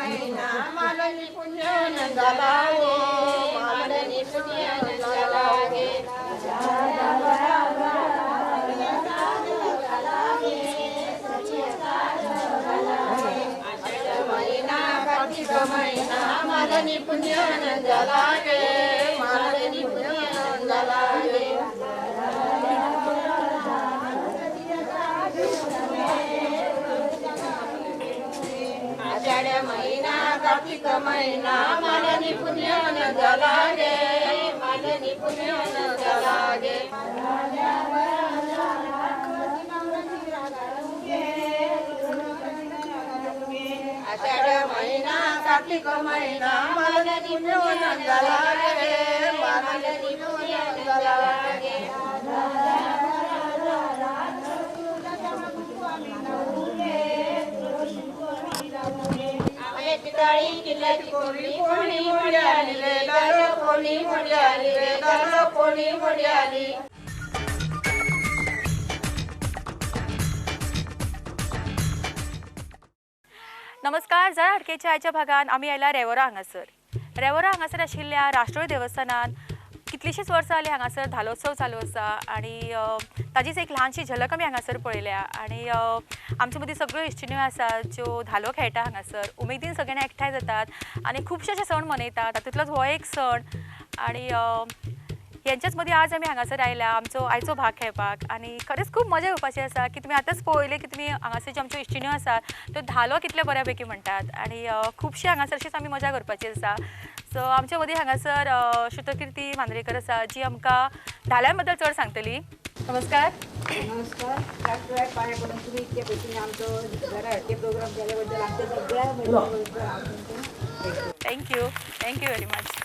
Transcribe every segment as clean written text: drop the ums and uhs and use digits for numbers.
महिना मालनी पुण्य लागे मालनी पुण्य लागे महिना कार्तिक महिना मालनी पुण्य लागे मालनी पुण्य लागे आषाढ महिना कार्तिक महिना मालनी पुण्य लागे मालनी पुण्य लागे आषाढ महिना कार्तिक महिना मालनी पुण्य लागे मालनी पुण्य लागे कोणी मोड्याली रे दारो कोणी मोड्याली रे दारो कोणी मोड्याली। नमस्कार, जरा हटकेच्या आयच्या भागान आमी आयला रेवोरा हांगासर। रेवोरा हांगासर आशिल्ल्या राष्ट्रीय देवस्थानान कितलींशींच वर्सां जालीं हांगासर धालोत्सव चालू आसा आनी ताजीच एक ल्हानशी झलक आमी हांगासर पळयल्या आनी आमचे मदीं सगळ्यो इश्टिण्यो आसात ज्यो धालो खेळटा हांगासर, उमेदीन सगळ्यांनी एकठांय जातात आनी खुबशे अशे सण मनयतात। तातूंतलोच हो एक सण आनी हेंच्याच मदीं आज आमी हांगासर आयल्या आमचो आयचो भाग खेळपाक आनी खरेंच खूब मजा येवपाची आसा की तुमी आतांच पळयलें की तुमी हांगासर ज्यो आमच्यो इश्टिण्यो आसात त्यो धालो कितले बऱ्या पैकी म्हणटात आनी खुबशी हांगासर अशीच आमी मजा करपाची आसा। सो आमच्या मदीं हांगासर श्रुतकीर्ती मांद्रेकर आसा जी आमकां धाल्यां बद्दल चड सांगतली। नमस्कार। नमस्कार। राष्ट्रवाद पाया पडून तुम्ही इतक्या पैकीने आमचो जरा हटके प्रोग्राम केल्याबद्दल आमच्या सगळ्या thank you, thank you very much.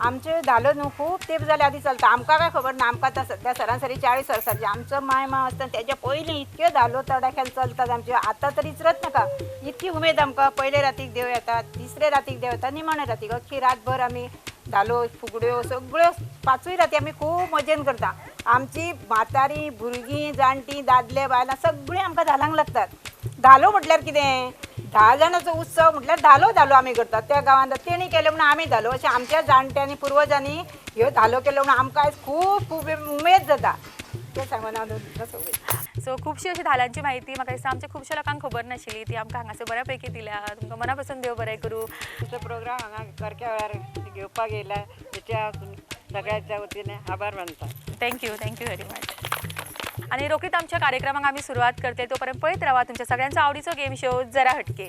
आमचे धालो न्हू खूब तेंप जाले आदी चलता, आमकां काय खबर ना। आमकां आतां सद्या सरासरी 40 वर्सांचे आमचो माय माव आसतना तेज्या पयलीं इतक्यो धालो तडाख्यान चलतात आमच्यो, आतां तर इचरत नाका। इतकी उमेद आमकां, पयले रातीक देव येतात, तिसरे रातीक देव येता, निमाणे रातीक अख्खी रातभर आमी धालो फुगड्यो सगळ्यो पांचूय राती आमी खूब मजेन करता। आमची म्हातारी भुरगीं जाणटीं दादले बायलां सगळीं आमकां धालांक लागतात। धालो म्हटल्यार कितें, 10 जाणांचो उत्सव म्हटल्यार धालो धालो आमी करतात। त्या गांवांत तेणी केलें म्हणून आमी धालो, अशें आमच्या जाणट्यांनी पुर्वजांनी ह्यो धालो केल्यो म्हणून आमकां आयज खूब खूब उमेद जाता। तें सांगून हांव सोंपयतां। सो खुबशी अशी धालांची म्हायती म्हाका दिसता आमच्या खुबश्या लोकांक खबर नाशिल्ली, ती आमकां हांगासर बऱ्या पैकी दिल्या। तुमकां मना पासून देव बरें करूं। तुमचो प्रोग्राम हांगा सारक्या वेळार घेवपाक येयला तेच्या सगळ्यांच्या वतीन आभार मानता। Thank you, thank you very much. आनी रोखडीच आमच्या कार्यक्रमाक आमी सुरवात करते, तो पर्यंत पळयत रावा तुमच्या सगळ्यांचो आवडीचो गेम शो जरा हटके।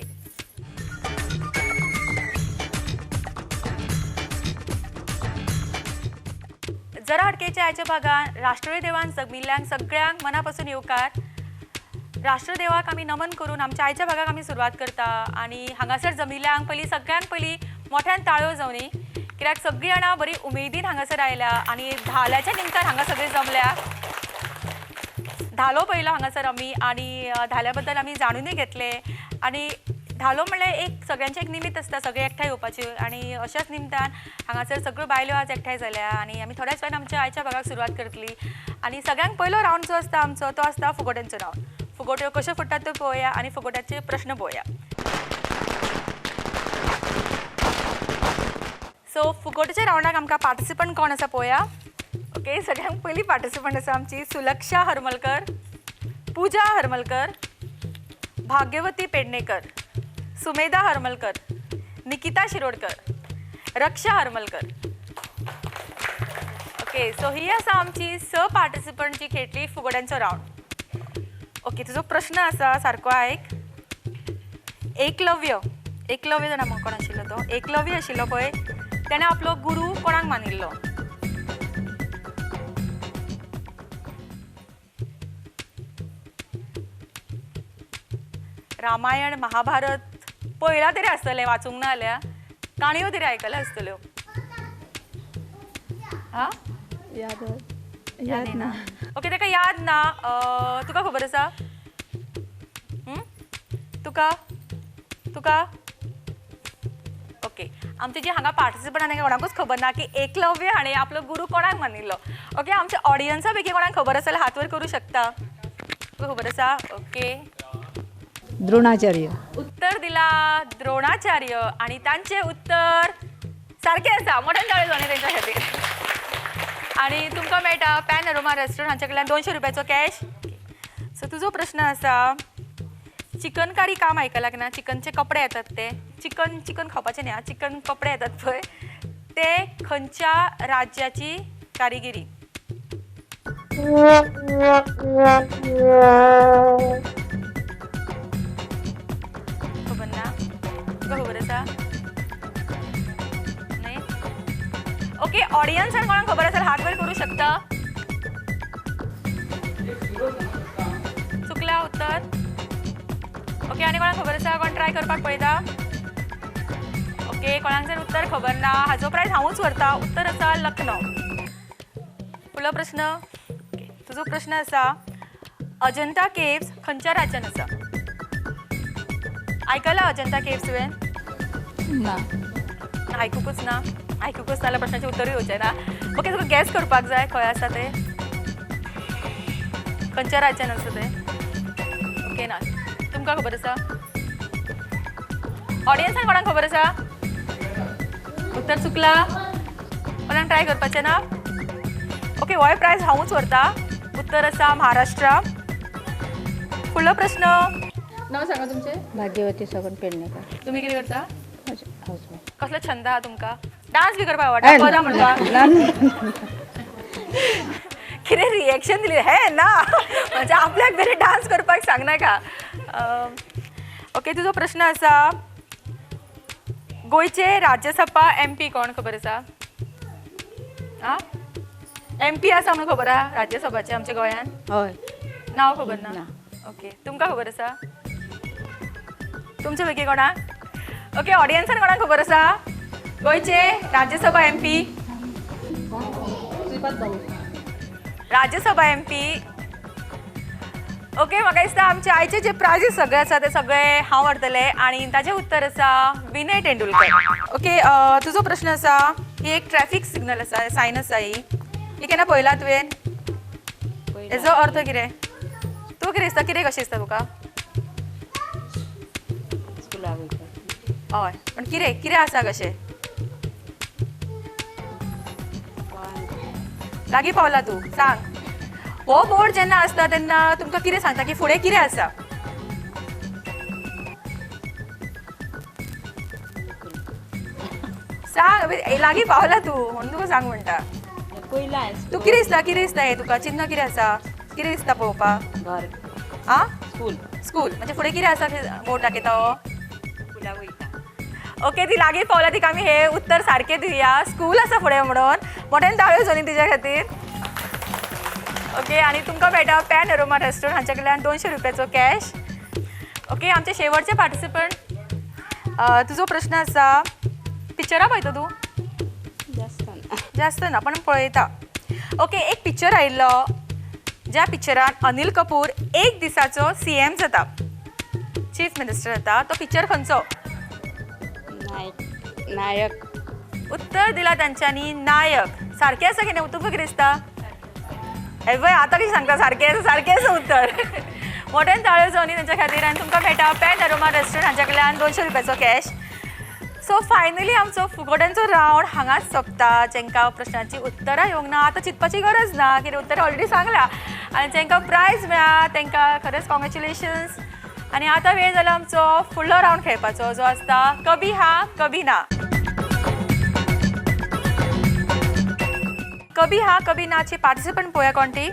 जरा हटकेच्या आयच्या भागान राष्ट्रीय देवान जमिल्ल्यांक सगळ्यांक मनापासून येवकार। राष्ट्रदेवाक आमी नमन करून आमच्या आयच्या भागाक आमी सुरवात करता आनी हांगासर जमिल्ल्यांक पयलीं सगळ्यांक पयलीं मोठ्यान ताळयो जावनी, कित्याक सगळीं जाणां बरी उमेदीन हांगासर आयल्या आनी धाल्याच्या निमतान हांगा सगळीं जमल्या। धालो पळयलो हांगासर आमी आनी धाल्या बद्दल आमी जाणूनय घेतले आनी धालो म्हणल्यार एक सगळ्यांचें एक निमित्त आसता सगळे एकठांय येवपाचें आनी अशाच निमतान हांगासर सगळ्यो बायलो आज एकठांय जाल्या आनी आमी थोड्याच वेळान आमच्या आयच्या भागाक सुरवात करतली। आनी सगळ्यांक पयलो रावंड जो आसता आमचो तो आसता फुगोट्यांचो रावंड। फुगोट्यो कश्यो फुट्टात त्यो पळोवया आनी फुगोट्याचे प्रश्न पळोवया। सो फुगोट्याच्या रावंडाक आमकां पार्टिसिपंट कोण आसा पळोवया। ओके, सगळ्यांक पयली पार्टिसिपंट आसा आमची सुलक्षा हरमलकर, पूजा हरमलकर, भाग्यवती पेडणेकर, सुमेधा हरमलकर, निकिता शिरोडकर, रक्षा हरमलकर। ओके, सो ही आसा आमची 6 पार्टिसिपंट जी खेळटली फुगोट्यांचो रावंड। ओके, तुजो प्रश्न आसा सारको आयक। एकलव्य, एकलव्य जाणा म्हाका कोण आशिल्लो तो एकलव्य आशिल्लो पळय, तेणें आपलो गुरू कोणाक मानिल्लो? रामायण महाभारत पळयलां तरी आसतलें, वाचूंक ना जाल्यार काणयो तरी आयकल्या आसतल्यो। हा, याद ना। ओके, ताका याद ना। तुका खबर आसा? तुका तुका ओके, आमचे जे हांगा पार्टिसिपंट आनी कोणाकूच खबर ना की एकलव्य हाणें आपलो गुरू कोणाक मानिल्लो। ओके, आमच्या ऑडियन्सा पैकी कोणाक खबर आसा जाल्यार हात वयर करूं शकता। तुका खबर आसा? ओके, द्रोणाचार्य. उत्तर दिला द्रोणाचार्य आणि तांचे उत्तर सारखे आसा. मोठ्यान ताळयो जावनी तेंच्या खातीर. आनी तुमकां मेळटा पॅन अरोमा रेस्टॉरंट हांच्या कडल्यान 200 रुपयाचो कॅश. सो तुजो प्रश्न आसा, चिकनकारी काम आयकलां ना? चिकनचे कपडे येतात ते, चिकन चिकन खावपाचे न्ही, चिकन कपडे येतात पळय, ते खंयच्या राज्याची कारिगिरी? खबर ना? तुका खबर आसा? न्ही? ओके, ऑडियन्सान कोणाक खबर आसा हात वयर करूं शकता. चुकला उत्तर. ओके, आनी कोणाक खबर आसा? कोण ट्राय करपाक पळयता? ओके, कोणाक जर उत्तर खबर ना, हाजो प्रायज हांवूच व्हरता. उत्तर आसा लखनौ. फुडलो प्रश्न, तुजो प्रश्न आसा, अजंता केव्स खंयच्या राज्यान आसा? आयकला अजंता केव्स तुवें? ना. आयकुकूच ना? आयकुकूच ना जाल्यार प्रश्नाचें उत्तरूय येवचें ना. ओके, तुका गॅस करपाक जाय खंय आसा तें, खंयच्या राज्यान आसा तें. ओके, ना तुमकां खबर आसा? ऑडियन्सान कोणाक खबर आसा? उत्तर चुकला? कोणाक ट्राय करपाचें ना? ओके, होय प्रायज हांवूच व्हरता. उत्तर आसा महाराष्ट्र. फुडलो प्रश्न. नांव सांगा तुमचें. भाग्यवती सगण पेडणेकर. तुमी कितें करता? हाऊसवाईफ. कसलो छंद आहा तुमकां? डान्स बी करपाक आवडटा? पदां म्हणपाक? कितें रिएक्शन दिली हे ना, म्हणजे आपल्याक बरें डान्स करपाक सांगनाका. ओके, तुजो प्रश्न आसा, गोंयचे राज्यसभा एम पी कोण खबर आसा? आं, एम पी आसा म्हणून खबर आहा राज्यसभाचे आमच्या गोंयान? हय. नांव खबर ना? ओके, तुमकां खबर आसा? तुमचे पैकी कोणाक? ओके, ऑडियन्सान कोणाक खबर आसा गोंयचे Rajya Sabha M P? Rajya Sabha M P. Okay, म्हाका दिसता आमचे आयचे जे प्रायजीस सगळे आसा ते सगळे हांव व्हरतलें आनी ताचें उत्तर आसा विनय तेंडुलकर. ओके, तुजो प्रश्न आसा, ही एक ट्रॅफिक सिग्नल आसा, सायन आसा. ही ही केन्ना पळयला तुवें? हेजो अर्थ कितें? तूं कितें दिसता, कितें कशें दिसता तुका? स्कुलाक वयता. हय, पण कितें कितें आसा कशें? लागीं पावला तूं, सांग. हो बोर्ड जेन्ना आसता तेन्ना तुमकां कितें सांगता की फुडें कितें आसा? सांग, लागीं पावला तूं म्हणून तुका सांग म्हणटा. पयला. तूं कितें दिसता, कितें दिसता हें तुका चिन्न कितें आसा, कितें दिसता पळोवपाक? घर. आं, स्कूल. स्कूल म्हणजे फुडें कितें आसा बोर्ड दाखयता हो? स्कुलाक वयता. ओके, ती लागीं पावला, तिका आमी हे उत्तर सारकें दिवया. स्कूल आसा फुडें म्हणून मोठ्यान ताळयो जावनी तिच्या खातीर. ओके, आनी तुमकां मेळटा पॅन अरोमा रेस्टॉरंट हांच्या कडल्यान 200 रुपयाचो कॅश. ओके, आमचे शेवटचे पार्टिसिपंट, तुजो प्रश्न आसा, पिक्चरां पळयता तूं? जास्त ना. जास्त ना, पण पळयता. ओके, एक पिक्चर आयिल्लो ज्या पिक्चरान अनिल कपूर एक दिसाचो सी एम जाता, चीफ मिनिस्टर जाता, तो पिक्चर खंयचो? नायक, नायक. उत्तर दिला तांच्यांनी नायक. सारकें आसा की न्ही? तुमकां कितें दिसता? हे पळय, आतां कशें सांगता सारकें आसा, सारकें आसा उत्तर. मोठ्यान ताळयो जावनी तेंच्या खातीर. आनी तुमकां मेळटा पॅन अरोमा रेस्टॉरंट हांच्या कडल्यान 200 रुपयाचो कॅश. सो फायनली आमचो फुगोट्यांचो रावंड हांगाच सोंपता. जांकां प्रश्नाची उत्तरां येवंक ना, आतां चिंतपाची गरज ना, कित्याक उत्तर ऑलरेडी सांगला. आनी जांकां प्रायज मेळ्ळा तांकां खरेंच कॉंग्रेच्युलेशन्स. आनी आतां वेळ जाला आमचो फुडलो रावंड खेळपाचो, जो आसता कभी हा कभी ना. कभी हा कभी नाचे पार्टिसिपंट पळोवया कोण ती.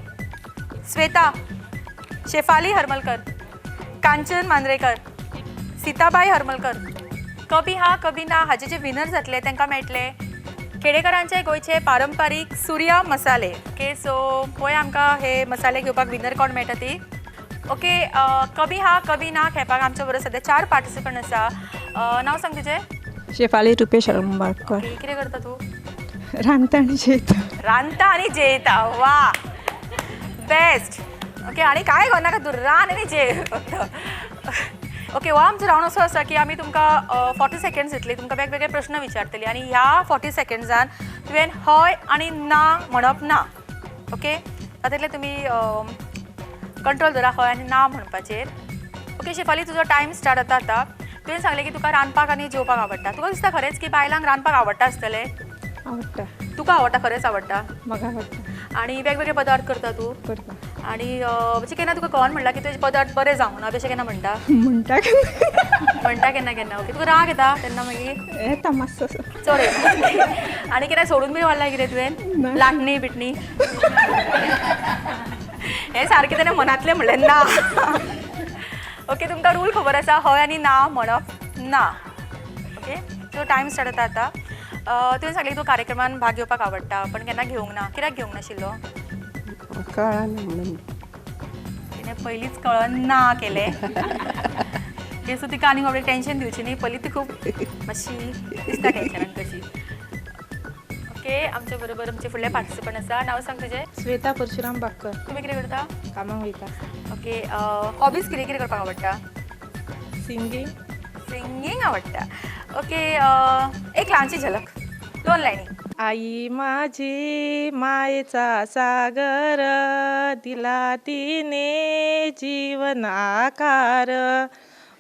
श्वेता, शेफाली हरमलकर, कांचन मांद्रेकर, सीताबाई हरमलकर. कभी हा कभी ना हाजे जे विनर जातले तांकां मेळटले खेडेकरांचे गोंयचे पारंपारीक सुर्या मसाले. ओके, सो पळय आमकां हे मसाले घेवपाक विनर कोण मेळटा ती. ओके, कभी हा कभी ना खेळपाक आमच्या बरोबर सद्या चार पार्टिसिपंट आसा. नांव सांग तुजें. शेफाली रुपेश हरमलकर. कितें करता तूं? रांदता आनी जेयता. रांदता आनी जेयता, वा, बेस्ट. ओके, आनी काय करनाका तूं, रान आनी जेय फक्त. ओके, हो आमचो रावंड असो आसा की आमी तुमकां 40 सेकंड्स दितली, तुमकां वेगवेगळे प्रश्न विचारतली आनी ह्या 40 सेकंड्सान तुवें हय आनी ना म्हणप ना. ओके, तातूंतले तुमी कंट्रोल दवरा हय आनी ना म्हणपाचेर. ओके शेफाली, तुजो टायम स्टार्ट जाता आतां. तुवें सांगलें की तुका रांदपाक आनी जेवपाक आवडटा. तुका दिसता खरेंच की बायलांक रांदपाक आवडटा आसतलें? आवडटा. तुका आवडटा? खरेंच आवडटा? म्हाका आवडटा. आनी वेगवेगळे पदार्थ करता तूं? करता. आनी म्हणजे केन्ना तुका कोण म्हणला की तुजे पदार्थ बरे जावंक ना अशें केन्ना म्हणटा? म्हणटा. म्हणटा केन्ना केन्ना. ओके, तुका राग येता तेन्ना मागीर? येता मातसो. चड येता. आनी केन्ना सोडून बी वाडला कितें तुवें? लाटणी बिटणी हें सारकें तेणें मनांतलें म्हणलें ना. ओके, तुमकां रूल खबर आसा, हय आनी ना म्हणप ना. ओके, सो टायम स्टार्ट जाता आतां. तुवें सांगलें तूं कार्यक्रमान भाग घेवपाक आवडटा पण केन्ना घेवंक ना, कित्याक घेवंक नाशिल्लो? कळना म्हणून. तिणें पयलींच कळना केलें. सो तिका आनी बाबडी टेंशन दिवची न्ही, पयलीं ती खूब मातशी दिसता टेंशनान कशी. ओके, आमच्या बरोबर आमचे फुडले पार्टिसिपंट आसा. नांव सांग तुजें? श्वेता परशुराम बाक्कर. तुमी कितें करता? कामाक वयता. ओके, हॉबीज कितें कितें करपाक आवडटा? सिंगींग. सिंगींग आवडटा. ओके, एक ल्हानशी झलक, 2 लायनी. आई माझी मायेचा सागर, दिला तिने जीवन आकार,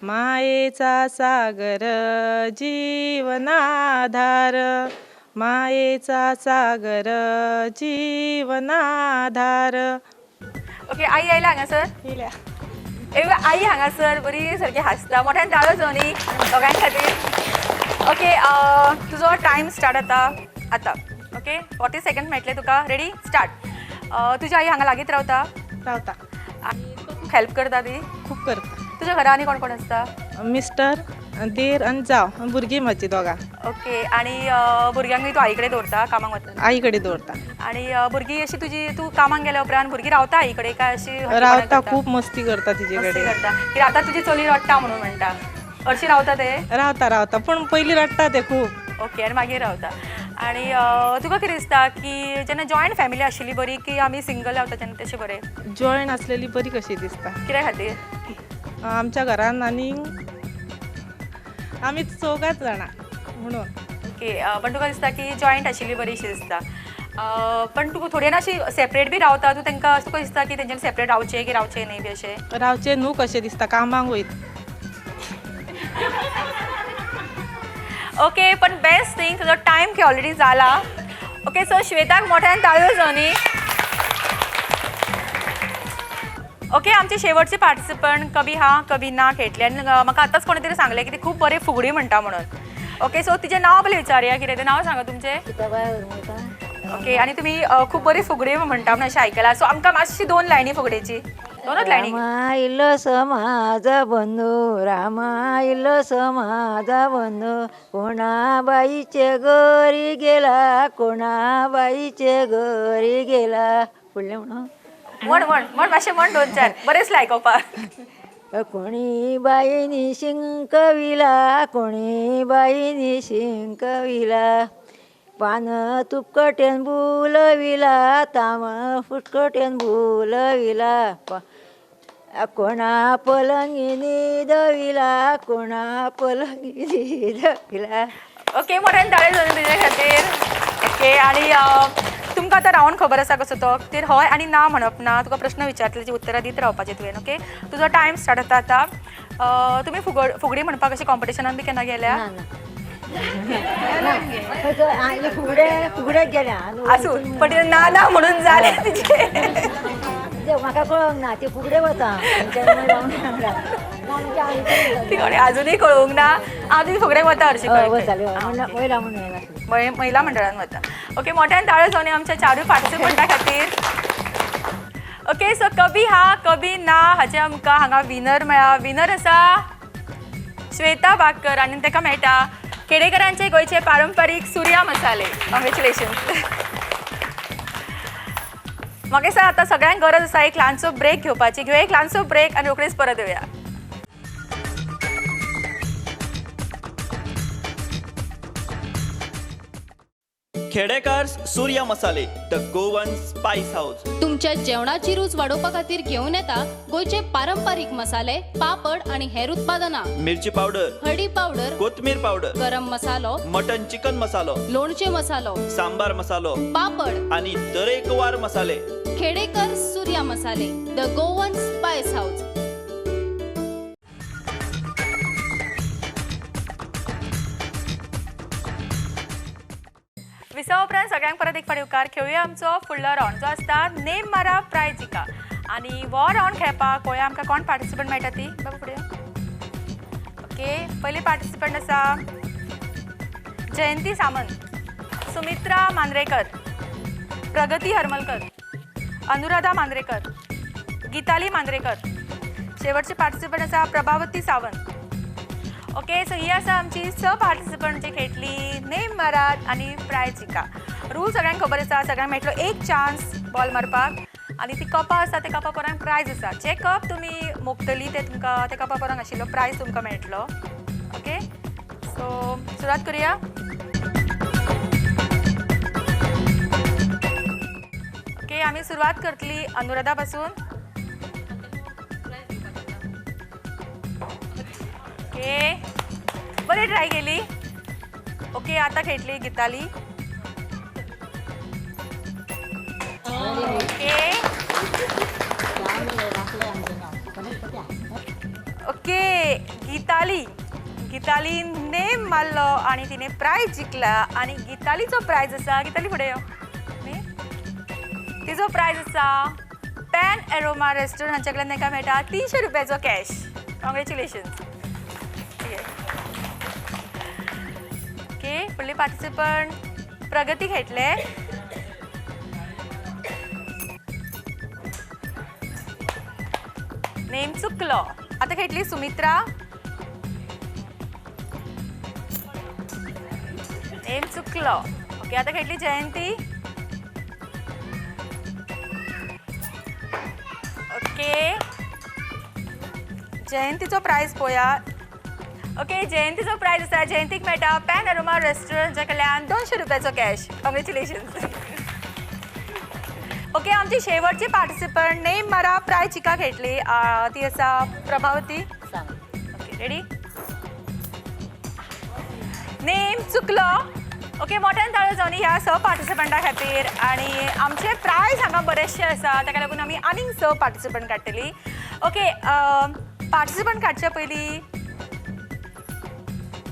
मायेचा सागर जीवनाधार, मायेचा सागर जीवनाधार. ओके, आई आयला हांगासर? येयल्या. आई हांगासर बरी सारकी हांसता. मोठ्यान ताळो जावनी दोगां खातीर. ओके, तुजो टायम स्टार्ट जाता आतां. ओके, 40 सेकंड मेळटले तुका. Ready, start. तुजी आई हांगा लागींच रावता? रावता. आनी तुका हेल्प करता ती? खूब करता. तुज्या घरा आनी कोण कोण आसता? मिस्टर, देर आनी जाव, भुरगीं म्हाजी दोगां. ओके, आनी भुरग्यांकूय तूं आई कडेन दवरता कामाक वतना? आई कडेन दवरता. आनी भुरगीं अशी तुजी, तूं कामाक गेल्या उपरांत भुरगीं रावता आई कडेन काय अशी? रावता, खूब मस्ती करता तिजे मस्ती कडेन. करता की आतां तुजी चली रडटा म्हणून म्हणटा, हरशीं रावता ते? रावता रावता, पूण पयलीं रडटा ते खूब. ओके, आनी मागीर रावता. आनी तुका कितें दिसता की जेन्ना जॉयंट फॅमिली आशिल्ली बरी की आमी सिंगल रावता तेन्ना तशें बरें? जॉयंट आसलेली बरी कशी दिसता. कित्या खातीर? आमच्या घरान आनी आमी चौगांच जाणां म्हणून. ओके, पण तुका दिसता की जॉयंट आशिल्ली बरी अशी दिसता, पण तुका थोडी ना अशी सेपरेट बी रावता तूं, तांकां तुका दिसता की तेंच्यांनी सेपरेट रावचें की रावचें न्ही बी अशें? रावचें न्हू कशें दिसता, कामाक वयता. ओके, पण बेस्ट थिंग तुजो टायम की ऑलरेडी जाला. ओके, सो श्वेताक मोठ्यान ताळयो जावनी. ओके, आमचे शेवटचे पार्टिसिपंट कभी हा कभी ना खेळटले. आनी म्हाका आतांच कोणी तरी सांगलें की ती खूब बरी फुगडी म्हणटा म्हणून. ओके, सो तिचें नांव पयलीं विचारया, कितें तें नांव सांगा तुमचें? ओके, आनी तुमी खूब बरी फुगडी म्हणटा म्हणून अशें आयकलां, सो आमकां मातशी 2 लायनी फुगडेची, 2 लायनी. रामा इल्लोसो माझा बंधू, रामा इल्लोसो माझा बंधू, कोणा बाईचे घरी गेला, कोणा बाईचे घरी गेला. फुडलें म्हणून म्हण म्हण म्हण मातशें म्हण, 2 4 बरेंच आयकोपाक. कोणी बाईनी शिंकविला, कोणी बाईनी शिंकविला, पान तुपकटेन बुलविला, ताम फुटकटेन बुलविला, कोणा पलंगी न्हिदविला, कोणा पलंगी न्हिदविला. ओके, मोठ्यान ताळयो जावनी तुजे खातीर. ओके, आनी तुमकां आतां रावंड खबर आसा कसो तो, तेर हय आनी ना म्हणप ना, तुका प्रश्न विचारतले जी उत्तरां दीत रावपाचें तुवें. ओके, तुजो टायम स्टार्ट जाता आतां. तुमी फुगडी म्हणपाक अशें कॉम्पिटिशनान बी केन्ना गेल्या? फुगडे गेल्या. आसूं, पण ना ना म्हणून जालें तिचें. म्हाका कळोंक ना, ती फुगडे वता ती कोणी अजुनूय कळोवंक ना. हांव तुमी फुगडेक वता हरशीं? वताली, महिला मंडळान. महिला मंडळान वता. ओके, मोठ्यान ताळयो जावनी आमच्या चारूय पार्टिसिपंटा खातीर. ओके, सो कभी हा कभी ना हाचे आमकां हांगा विनर मेळ्ळा. विनर आसा श्वेता बागकर आनी ताका मेळटा खेडेकरांचे गोंयचे पारंपारीक सुर्या मसाले. कॉंग्रेच्युलेशन. म्हाका दिसता आतां सगळ्यांक गरज आसा एक ल्हानसो ब्रेक घेवपाची. घेवया एक ल्हानसो ब्रेक आनी रोखडीच परत येवया. Khedekar Surya Masale, the Goan spice house. तुमच्या जेवणाची रूच वाडोवपा खातीर घेवन येता गोंयचे पारंपारीक मसाले, पापड आनी हेर उत्पादनां. मिरची पावडर, हळदी पावडर, कोथमीर पावडर, गरम मसालो, मटन चिकन मसालो, लोणचे मसालो, सांबार मसालो, पापड आनी तरेकवार मसाले. Khedekar Surya Masale, the Goan spice house. विसवा उपरांत सगळ्यांक परत एक फावटी उपकार. खेळुया आमचो फुडलो रावंड जो आसता नेम मारा प्रायज जिका. आनी हो रावंड खेळपाक पळोवया आमकां कोण पार्टिसिपंट मेळटा ती. बाबा फुडें. ओके, पयली पार्टिसिपंट आसा जयंती सामंत, सुमित्रा मांद्रेकर, प्रगती हरमलकर, अनुराधा मांद्रेकर, गीताली मांद्रेकर. शेवटचे पार्टिसिपंट आसा प्रभावती सावंत. ओके, सो ही आसा आमची 6 पार्टिसिपंट जी खेळटली नेम मारात आनी प्रायज जिका. रूल सगळ्यांक खबर आसा, सगळ्यांक मेळटलो एक चान्स बॉल मारपाक आनी ती कपां आसा ते कपा पोरांक प्रायज आसा. जे कप तुमी मोगतली ते तुमकां ते कपा पोरांक आशिल्लो प्रायज तुमकां मेळटलो. ओके, सो सुरवात करुया. ओके, आमी सुरवात करतली अनुराधा पासून. ओके, बरी ट्राय केली. ओके, आता खेळटली गीताली. ओके ओके, गीताली गीताली नेम मारलो आनी तिने प्रायज जिखला. आनी गीतालीचो प्रायज आसा, गीताली फुडें यो, तिजो प्रायज आसा पॅन एरोमा रेस्टॉरंट हांचे कडल्यान तांकां मेळटा 300 रुपयाचो कॅश. कॉंग्रेच्युलेशन्स. ओके, फुडली पार्टिसिपंट प्रगती खेळटले. नेम चुकलो. आता खेळटली सुमित्रा. नेम चुकलो. ओके, आता खेळटली जयंती. ओके, जयंतीचो प्रायज पळोवया. ओके, जयंतीचो प्रायज आसा, जयंतीक मेळटा पॅन अरोमा रेस्टॉरंटच्या कडल्यान 200 रुपयाचो कॅश. कॉंग्रेच्युलेशन्स. ओके, आमची शेवटची पार्टिसिपंट नेम मारा प्रायज जिका खेळटली ती आसा प्रभावती. Okay, ready. नेम चुकलो. ओके, मोठ्यान ताळयो जावनी ह्या 6 पार्टिसिपंटा खातीर. आनी आमचे प्रायज हांगा बरेचशे आसा, ताका लागून आमी आनीक 6 पार्टिसिपंट काडटली. ओके, पार्टिसिपंट काडच्या पयलीं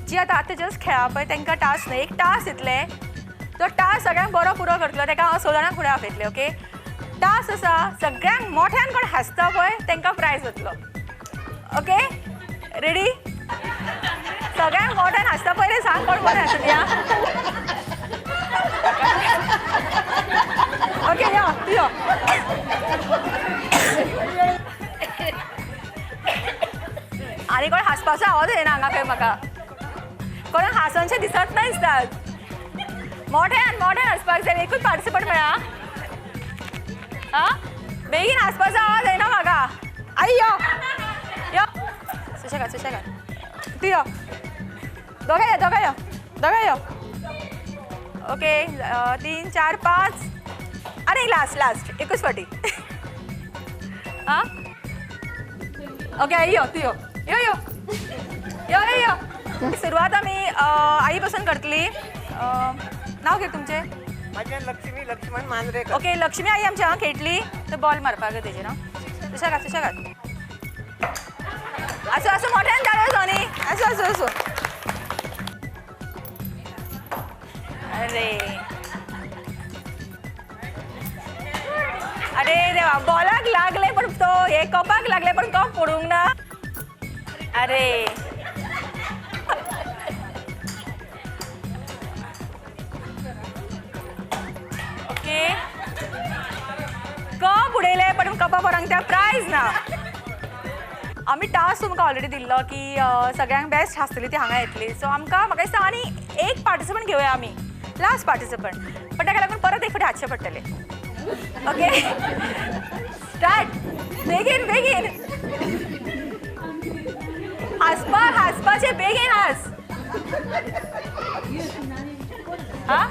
जी आतां आतां जस्ट खेळा पळय तांकां टास्क न्हय, एक टास्क दितले. तो टास्क सगळ्यांक बरो पुरो करतलो ताका हांव 6 जाणांक फुडें आपयतलें. ओके, टास्क आसा सगळ्यांक मोठ्यान कोण हांसता पळय तांकां प्रायज वतलो. Okay, ready. सगळ्यांक मोठ्यान हांसता पयलें सांग कोण बरें हांसता या. ओके, यो तूं यो. आनी कोण हांसपाचो आवाज येना हांगा खंय म्हाका, कोणाक हांसनशें दिसत ना दिसतात. मोठ्यान मोठ्यान हांसपाक जाय, एकूच पार्टिसिपंट मेळ्ळा. आं, बेगीन हांसपाचो आवाज येना म्हाका. आई यो यो, सुशेगाद सुशेगाद, तूं यो. दोगां यो दोगां यो दोगां यो. ओके, 3 4 5 आनी लास्ट लास्ट एकूच फावटी. आं, ओके, आई यो तूं यो यो यो यो यो. सुरवात आमी आई पासून करतली. नाव कितें तुमचें? म्हजें लक्ष्मी लक्ष्मण मांद्रेकर. ओके, लक्ष्मी आई आमची हांगा खेळटली. तो बॉल मारपाक तेजेर. हां, सुशेगाद सुशेगाद. आसूं आसूं, मोठ्यान ताळयो जावनी. आसूं आसूं आसूं. अरे अरे देवा, बॉलाक लागले पण तो हे कपाक लागले पण कप पडूंक ना. अरे ओके, कप उडयले पण कपा पोरांक त्या प्रायज ना. आमी टास्क तुमकां ऑलरेडी दिल्लो की सगळ्यांक बेस्ट हांसतली ती हांगा येतली. सो आमकां म्हाका दिसता आनी एक पार्टिसिपंट घेवया आमी, लास्ट पार्टिसिपंट. पण ताका लागून परत एक फावटी हांसचें पडटलें. Okay, start. बेगीन बेगीन हांसपाक, हांसपाचें बेगीन हांस. आं,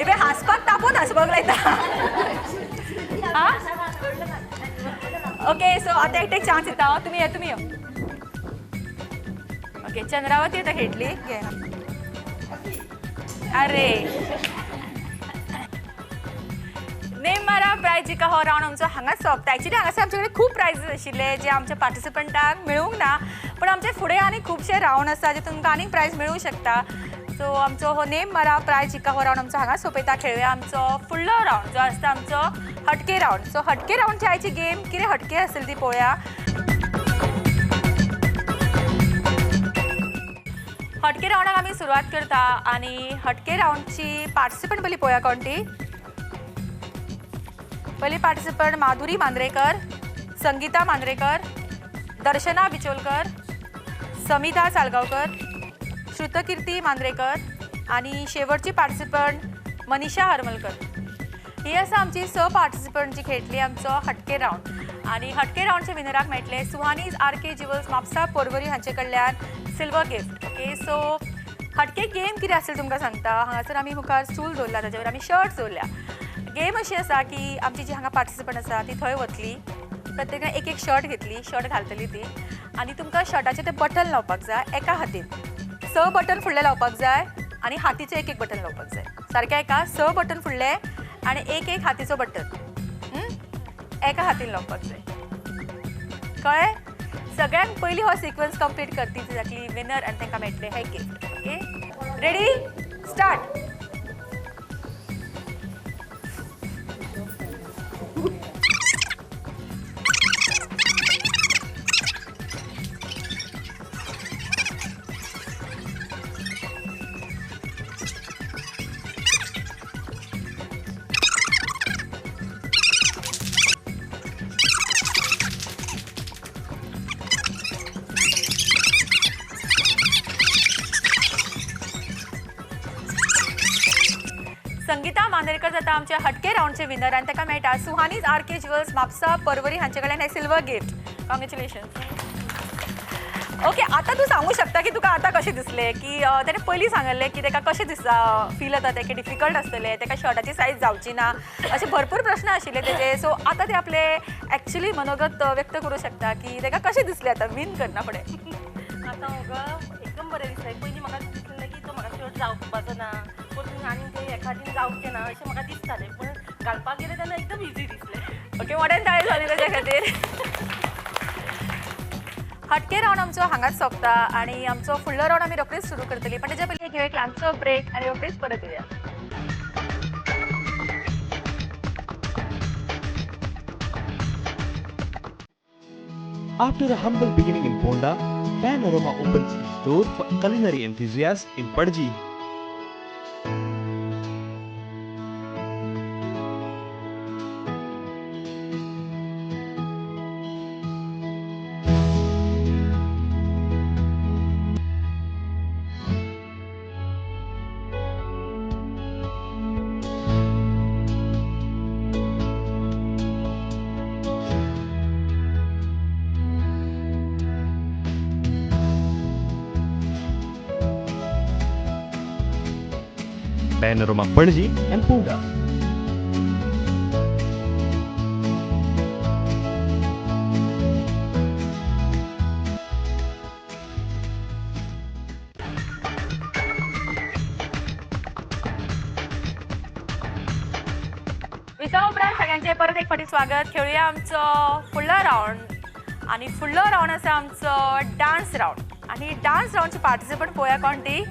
इबे हांसपाक तापोवन हांसपाक लायता. आं, ओके, सो आतां एकटेक चान्स दिता हांव. तुमी यो तुमी यो. ओके, चंद्रावती आतां खेळटली. घे. अरे नेम मारा प्रायज जिका हो रावंड आमचो हांगाच सोंपता. एक्चुली हांगासर आमचे कडेन खूब प्रायजीस आशिल्ले जे आमच्या पार्टिसिपंटांक मेळूंक ना, पण आमचे फुडें आनी खुबशे रावंड आसा जे तुमकां आनीक प्रायज मेळूंक शकता. सो आमचो हो नेम मारा प्रायज जिका हो रावंड आमचो हांगा सोंपयता. खेळुया आमचो फुडलो रावंड जो आसता आमचो हटके रावंड. सो हटके रावंडची आयची गेम कितें हटके आसतली ती पळोवया. हटके रावंडाक आमी सुरवात करता आनी हटके रावंडची पार्टिसिपंट पयलीं पळोवया कोण ती. पयली पार्टिसिपंट माधुरी मांद्रेकर, संगीता मांद्रेकर, दर्शना बिचोलकर, समिता सालगांवकर, श्रुतकीर्ती मांद्रेकर आनी शेवटची पार्टिसिपंट मनीषा हरमलकर. ही आसा आमची 6 पार्टिसिपंट जी खेळटली आमचो हटके रावंड. आनी हटके रावंडचे विनराक मेळटले सुहानीज आर के ज्युवेल्स म्हापसा पोरवरी हांचे कडल्यान सिल्वर गिफ्ट. ओके, सो हटके गेम कितें आसतली तुमकां सांगता. हांगासर आमी मुखार स्टूल दवरला, ताजेवर आमी शर्ट दवरल्या. गेम अशी आसा की आमची जी हांगा पार्टिसिपंट आसा ती थंय वतली, प्रत्येकान एक एक शर्ट घेतली, शर्ट घालतली ती आनी तुमकां शर्टाचें तें बटन लावपाक जाय एका हातीन. 6 बटन फुडले लावपाक जाय आनी हातीचें एक एक बटन लावपाक जाय. सारकें एका 6 बटन फुडले आनी एक एक हातीचो बटन एका हातीन लावपाक जाय. कळ्ळें? सगळ्यांत पयलीं हो सिक्वन्स कंप्लीट करती ती जातली विनर आनी तांकां मेळटलें हें gift. Okay, ready, start. Sangeeta Mandrekar जाता आमच्या हटके रावंडचे विनर आनी ताका मेळटा सुहानीज आर के ज्युवेल्स म्हापसा पर्वरी हांचे कडल्यान हें सिल्वर गिफ्ट. कॉंग्रेच्युलेशन्स. ओके, आतां तूं सांगू शकता की तुका आतां कशें दिसलें? की ताणें पयलीं सांगल्लें की ताका कशें दिसता, फील जाता तें की डिफिकल्ट आसतलें, ताका शर्टाची सायज जावची ना, अशे भरपूर प्रश्न आशिल्ले तेजे. सो आतां ते आपले एक्चुली मनोगत व्यक्त करूं शकता की ताका कशें दिसलें आतां वीन करना फुडें. आतां म्हाका एकदम बरें दिसलें. पयलीं म्हाका दिसलें की तो म्हाका शर्ट जावपाचो ना, परतून आनी ते एखादीन जावचें ना अशें म्हाका दिसतालें, पूण घालपाक गेलें तेन्ना एकदम इजी दिसलें. ओके, मोठ्यान ताळी जाली ताच्या खातीर. हटके रावंड आमचो हांगाच सोंपता आनी आमचो फुडलो रावंड आमी रोखडीच सुरू करतली, पण तेच्या पयलीं घेवया एक ल्हानसो ब्रेक आनी रोखडीच परत येवया. After a humble beginning in Ponda, Panorama opens its door for culinary enthusiasts in Panaji. Panorama Panaji and Ponda. विसवा उपरांत सगळ्यांचे परत एक फावटी स्वागत. खेळुया आमचो फुडलो रावंड आनी फुडलो रावंड आसा आमचो डान्स रावंड. आनी डान्स रावंडचे पार्टिसिपंट पळोवया कोण ती.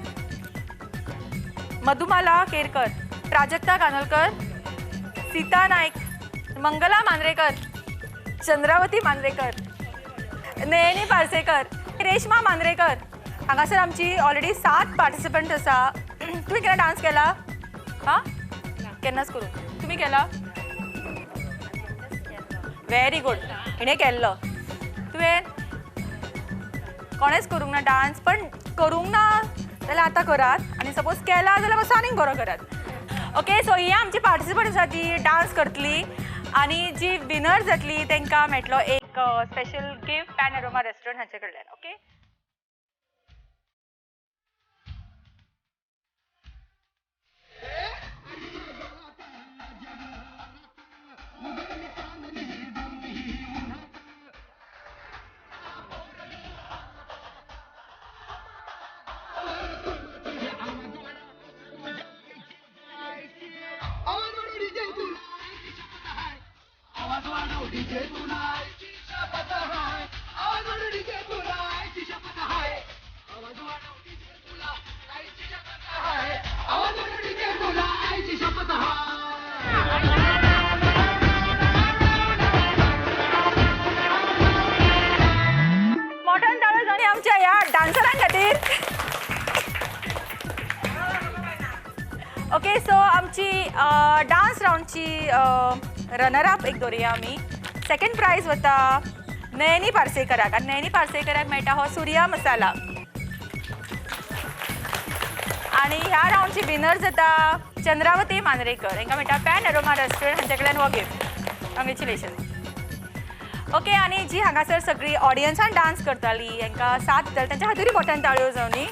मधुमाला केरकर, प्राजक्ता कानोलकर, सीता नाईक, मंगला मांद्रेकर, चंद्रावती मांद्रेकर, नयनी पार्सेकर, रेश्मा मांद्रेकर. हांगासर आमची ऑलरेडी 7 पार्टिसिपंट आसा. तुवें केन्ना डान्स केला? हां, केन्नाच करूं. तुमी केला? व्हेरी गुड, हिणें केल्लो. तुवें कोणेंच करूंक ना डान्स, पण करूंक ना जाल्यार आतां करात आनी सपोज केला जाल्यार मातसो आनीक बरो करात. ओके, सो ही आमची पार्टिसिपंट आसा ती डान्स करतली आनी जी विनर जातली तांकां मेळटलो एक स्पेशल गिफ्ट पॅनोरमा रेस्टॉरंट हांचे कडल्यान. ओके, आवाज वाढव. ओके, सो आमची डान्स रावंडची रनर अप एक दवरुया आमी. सेकंड प्रायज वता नयनी पार्सेकराक आनी नयनी पार्सेकराक मेळटा हो सुर्या मसाला. आनी ह्या रावंडची विनर जाता चंद्रावती मांद्रेकर, हांकां मेळटा पॅन अरोमा रेस्टॉरंट हांचे कडल्यान हो गिफ्ट. कॉंग्रेच्युलेशन. ओके, आनी जी हांगासर सगळी ऑडियन्सान डान्स करताली हांकां साथ दिताली तांच्या खातीरूय मोठ्यान ताळयो जावनी.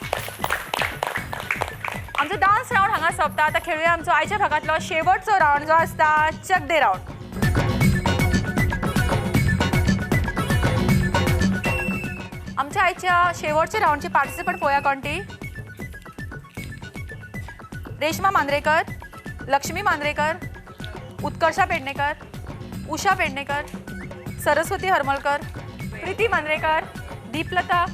आमचो डान्स रावंड हांगा सोंपता. आतां खेळुया आमचो आयच्या भागांतलो शेवटचो रावंड जो आसता चक दे रावंड. आमच्या आयच्या शेवटच्या रावंडची पार्टिसिपंट पळोवया कोण ती. रेश्मा मांद्रेकर, लक्ष्मी मांद्रेकर, उत्कर्षा पेडणेकर, उषा पेडणेकर, सरस्वती हरमलकर, प्रिती मांद्रेकर, दीपलता.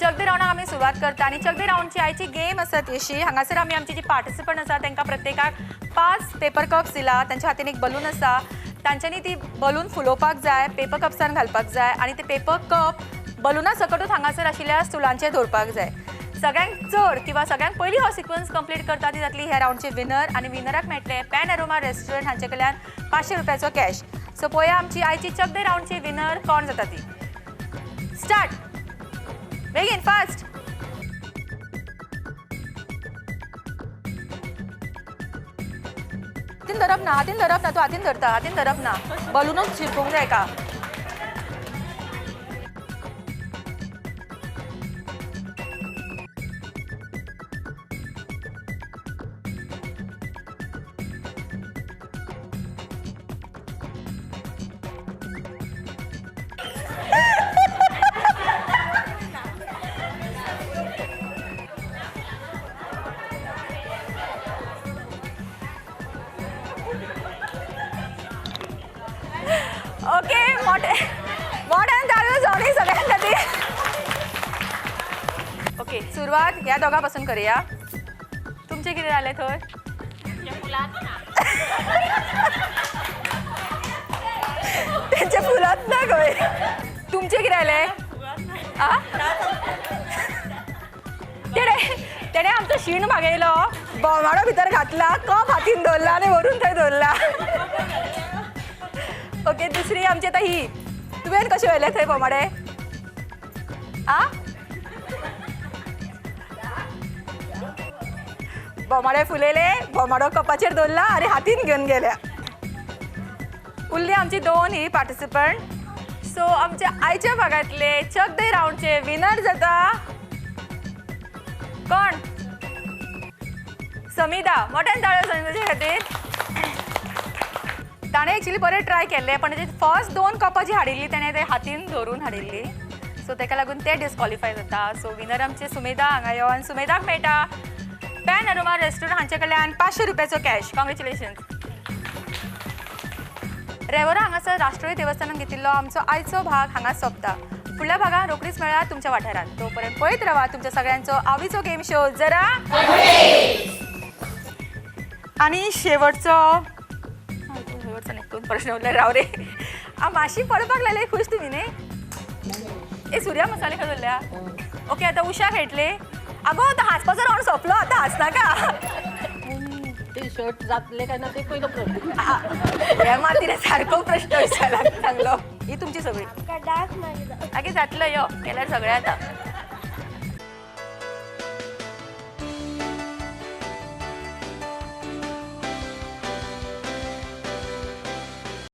चक दे रावंडाक आमी सुरवात करता आनी चक दे रावंडची आयची गेम आसा ती अशी. हांगासर आमी आमची जी पार्टिसिपंट आसा तांकां प्रत्येकाक 5 पेपर कप्स दिला. तांच्या हातीन एक बलून आसा, तांच्यांनी ती बलून फुलोवपाक जाय, पेपर कप्सान घालपाक जाय आनी ते पेपर कप बलुना सकटूच हांगासर आशिल्ल्या स्टुलांचेर दवरपाक जाय. सगळ्यांक चड किंवा सगळ्यांक पयलीं हो सिक्वन्स कंप्लीट करता ती जातली ह्या रावंडची विनर आनी विनराक मेळटले पॅन अरोमा रेस्टॉरंट हांचे कडल्यान 500 रुपयाचो कॅश. सो पळोवया आमची आयची चक दे रावंडची विनर कोण जाता ती. स्टार्ट, बेगीन फास्ट. हातीन धरप ना, हातीन धरप ना, तूं हातीन धरता, हातीन धरप ना, बलूनच शिरपूंक जाय का. ओके, मोठ्यान ताळयो जावनी सगळ्यां खातीर. ओके, सुरवात ह्या दोगां पासून करुया. तुमचें कितें जालें थंय? तेंचे फुलांत ना खंय. तुमचें कितें जालें? तेणें आमचो शीण भागयलो, बोमाडो भितर घातला, कप हातीन दवरला आनी व्हरून थंय दवरला. ओके, दुसरी आमची आतां ही. तुवें कशें व्हेलें थंय बोमाडे? आ, बोमाडे फुलयले, बोमाडो कपाचेर दवरला आनी हातीन घेवन गेल्या. उरली आमची 2 ही पार्टिसिपंट. सो आमच्या आयच्या भागांतले चक दे रावंडचे विनर जाता कोण? समिधा. मोठ्यान ताळयो समिधाच्या खातीर. ताणें एक्चुली बरें ट्राय केल्लें, पण तेजे फर्स्ट 2 कपां जी हाडिल्ली तेणें ते हातीन धरून हाडिल्ली, सो ताका लागून ते डिस्कॉलिफाय जाता. सो विनर आमचे सुमेधा हांगा यो आनी सुमेधाक मेळटा पॅन अरोमा रेस्टॉरंट हांचे कडल्यान 500 रुपयाचो कॅश. कॉंग्रेच्युलेशन्स. रेवोरा हांगासर राष्ट्रीय देवस्थानान घेतिल्लो आमचो आयचो भाग हांगा सोंपता. फुडल्या भागान रोखडीच मेळ्ळा तुमच्या वाठारांत. तोपर्यंत पळयत रावा तुमच्या सगळ्यांचो आवडीचो गेम शो जरा. आनी शेवटचो नाही, प्रश्न उरले राव रे. मातशी पडपाक लागले खुश तुमी न्ही? ए सुर्या मसाले खंय दवरल्या? ओके, आतां उषा खेळटले. आगो आतां हांसपाचो रावंड सोंपलो, आतां हांसनाका. ते शर्ट जातले काय ना ते पयलो प्रश्न. हे मात तिणें सारको प्रश्न विचारला सांगलो. ही तुमची सगळी आगे जातलो यो केल्यार सगळें आतां.